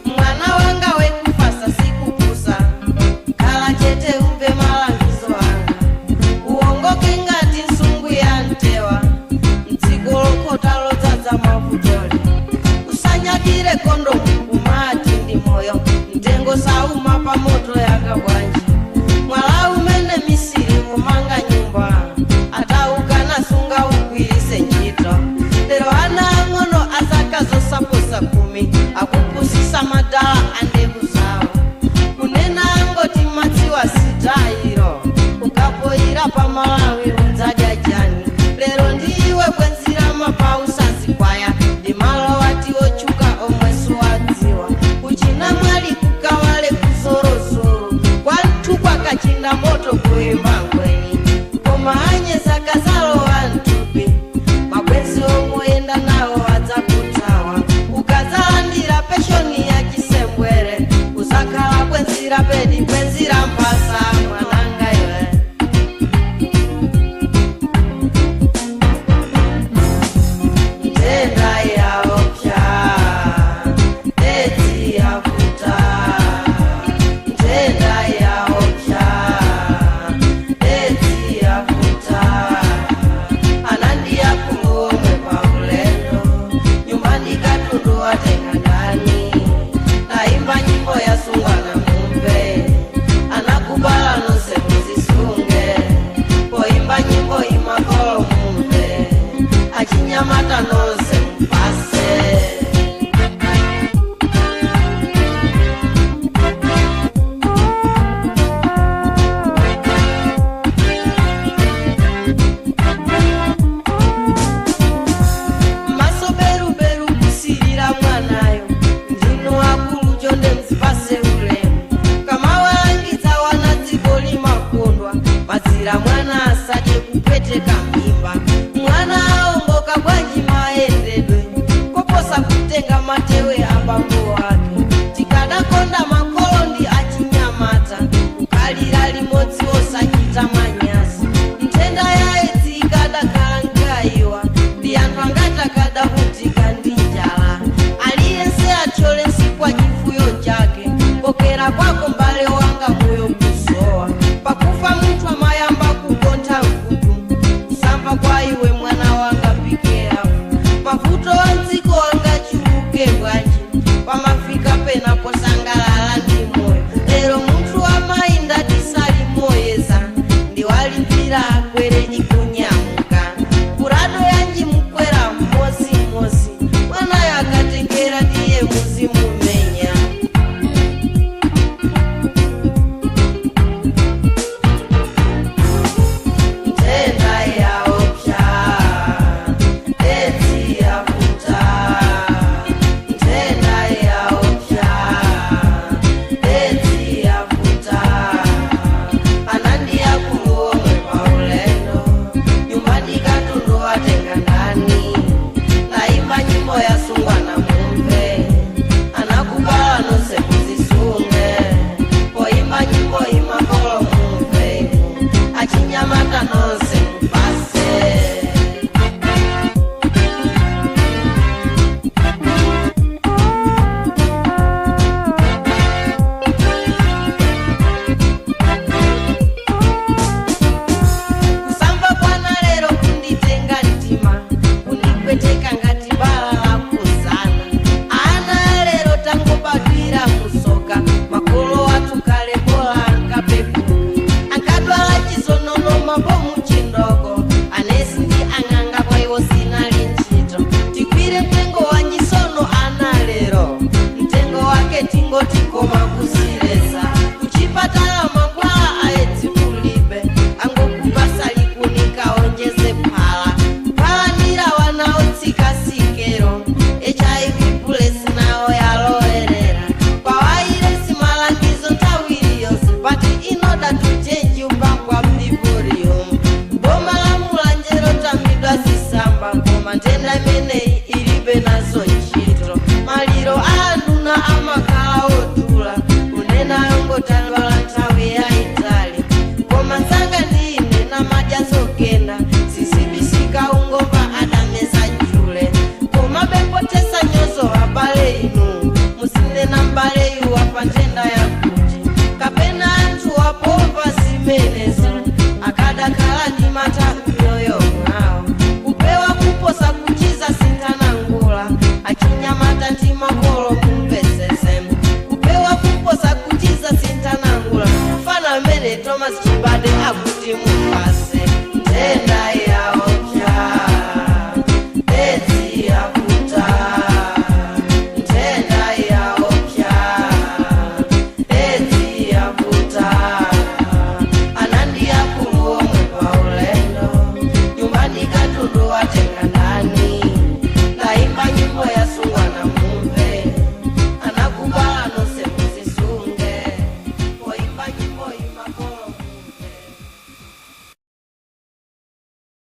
Mwana wanga wekufasa sikupusa, khala chete umve malangizo anga. Uwongoke ngati nsungu ya mtewa, mdziko lokota lodzaza mavutoli. Usanyadire kondomu kumati ndi moyo, mtengo sauma pa moto yanga bwanji. Mwala umene misiri umanga nyumba, ataukana sunga ugwirise ntchito. Lero ana ang'ono azaka zosaposa 10 akupusisa madala andevu zawo. Kunena angoti madziwa sitayiro, ukapoyira pamalawi unzadya jani. Lero ndiwe bwenzira mapausazikwaya, ndi malo ati ochuka omwe suwadziwa. Kuchina mwali kukawale kuzorozoro, kwanthu kwakachinda moto kuimba ngweni. Koma anyeza kazalowa mthupi, mabwenzi omuyenda nawo adzakuthawa. Ukazalandira peshoni ya chisembwere, uzakhala bwenzira pedi bwenzira mphasa mwananga iwe. Nthenda yaopsa, edzi yavuta. Nthenda yaopsa, edzi yavuta. Anandiyakhuluomwe paulendo, nyumba ndikatundu watenga ndani. Naimba nyimbo yasungwana mumve, anakubala nonse muzisunge. Poimba nyimbo imakolo mumve, achinyamata nonse mupase. Maso beruberu kusirira mwanayo, ndinu akulu chonde mzipase ulemu. Kamawalangidza wana dziko limakondwa, pazira mwana asadye kupweteka mimba. Mwana aongoka bwanji maendedwe, koposa kutenga matewe abambo ake.